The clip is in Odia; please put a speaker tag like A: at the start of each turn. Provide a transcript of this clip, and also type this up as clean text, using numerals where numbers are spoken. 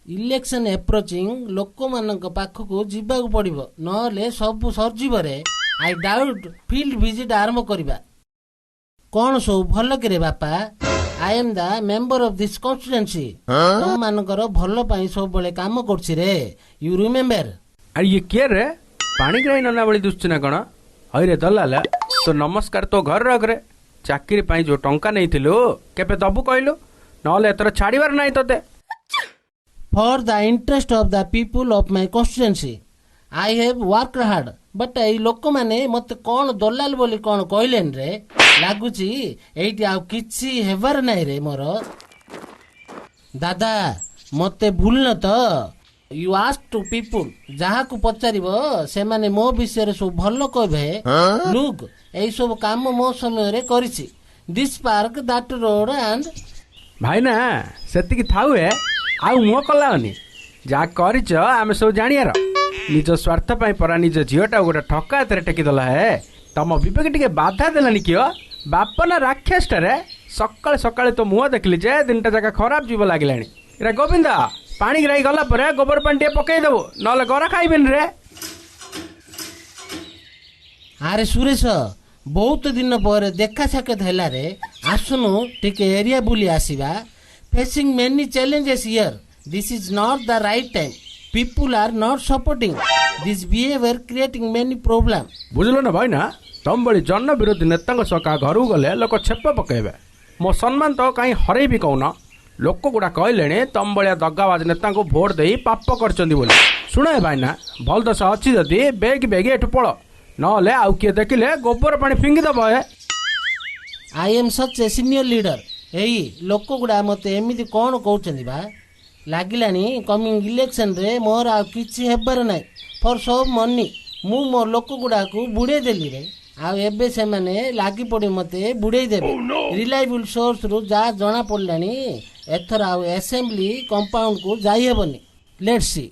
A: Election approaching, ଲୋକମାନଙ୍କ ପାଖକୁ ଯିବାକୁ ପଡ଼ିବ, ନହେଲେ ସବୁ ସରିଯିବରେ। I doubt field visit ଆରମ୍ଭ କରିବା। କ'ଣ ସବୁ ଭଲ କିରେ ବାପା? I am the member of this constituency. ତମମାନଙ୍କର ଭଲ ପାଇଁ ସବୁବେଳେ କାମ କରୁଛି ରେ। You remember.
B: ଆରେ, ଇଏ କିଏ ରେ? ପାଣିଗ୍ରାହୀ ନନା ଭଳି ଦୁଶୁଛି ନା କ'ଣ? ହଇରେ ଦଲାଲ, ତୋ ନମସ୍କାର ତୋ ଘରେ ରଖରେ। ଚାକିରି ପାଇଁ ଯୋଉ ଟଙ୍କା ନେଇଥିଲୁ, କେବେ ଦବୁ କହିଲୁ? ନହେଲେ ଏଥର ଛାଡ଼ିବାର ନାହିଁ ତୋତେ।
A: For the interest of the people of my constituency, I have worked hard, but ଏଇ ଲୋକମାନେ ମୋତେ କ'ଣ ଦଲାଲ ବୋଲି କ'ଣ କହିଲେଣି ରେ। ଲାଗୁଛି ଏଇଠି ଆଉ କିଛି ହେବାର ନାହିଁ ରେ ମୋର। ଦାଦା, ମୋତେ ଭୁଲନ ତ? You ask to people. ଯାହାକୁ ପଚାରିବ, ସେମାନେ ମୋ ବିଷୟରେ ସବୁ ଭଲ କହିବେ। ଲୁକ୍, ଏଇ ସବୁ କାମ ମୋ ସମୟରେ କରିଛି, this park, that road and
B: ଭାଇନା, ସେତିକି ଥାଉ ହେ, ଆଉ ମୁହଁ କଲାଅନି। ଯାହା କରିଛ ଆମେ ସବୁ ଜାଣିବାର। ନିଜ ସ୍ୱାର୍ଥ ପାଇଁ ପରା ନିଜ ଝିଅଟାକୁ ଗୋଟେ ଠକା ହାତରେ ଟେକିଦେଲା ହେ। ତମ ବିବେକ ଟିକେ ବାଧା ଦେଲାନି କିଅ? ବାପ ନା ରାକ୍ଷସଟାରେ। ସକାଳେ ସକାଳେ ତୋ ମୁହଁ ଦେଖିଲି ଯେ ଦିନଟା ଯାକ ଖରାପ ଯିବ ଲାଗିଲାଣି ରେ। ଗୋବିନ୍ଦ, ପାଣିଗ୍ରାହୀ ଗଲା ପରେ ଗୋବର ପାଣି ଟିକେ ପକେଇଦବୁ, ନହେଲେ ଗରା ଖାଇବେନି ରେ।
A: ଆରେ ସୁରେଶ, ବହୁତ ଦିନ ପରେ ଦେଖା ସାକ୍ଷାତ ହେଲା ରେ। ଆସୁନୁ, ଟିକେ ଏରିଆ ବୁଲି ଆସିବା। Facing many challenges here. This is not the right time. People are not supporting this behaviour, creating many problem.
B: ବୁଝିଲ ନା ଭାଇନା, ତମ ଭଳି ଜନ ବିରୋଧୀ ନେତାଙ୍କ ସହ କାହା ଘରକୁ ଗଲେ ଲୋକ ଛେପ ପକେଇବେ। ମୋ ସମ୍ମାନ ତ କାହିଁ ହରେଇବି କହୁନ? ଲୋକ ଗୁଡ଼ା କହିଲେଣି ତମ ଭଳିଆ ଦଗାବାଜ ନେତାଙ୍କୁ ଭୋଟ ଦେଇ ପାପ କରିଛନ୍ତି ବୋଲି। ଶୁଣ ହେ ଭାଇନା, ଭଲ ଦଶା ଅଛି ଯଦି ବେଗି ବେଗି ଏଠୁ ପଳ, ନହେଲେ ଆଉ କିଏ ଦେଖିଲେ ଗୋବର ପାଣି ଫିଙ୍ଗିଦବ ହେ।
A: I am such a senior leader. ଏଇ ଲୋକ ଗୁଡ଼ା ମୋତେ ଏମିତି କ'ଣ କହୁଛନ୍ତି ବା? ଲାଗିଲାଣି କମିଂ ଇଲେକ୍ସନରେ ମୋର ଆଉ କିଛି ହେବାର ନାହିଁ। ଫର୍ ସମ୍ ମନି ମୁଁ ମୋ ଲୋକ ଗୁଡ଼ାକୁ ବୁଡ଼େଇ ଦେଲି ରେ। ଆଉ ଏବେ ସେମାନେ ଲାଗି ପଡ଼ି ମୋତେ ବୁଡ଼େଇ ଦେବେ। ରିଲାଏବୁଲ୍ ସୋର୍ସରୁ ଯାହା ଜଣା ପଡ଼ିଲାଣି, ଏଥର ଆଉ ଆସେମ୍ବଲି କମ୍ପାଉଣ୍ଡକୁ ଯାଇହେବନି। Let's see.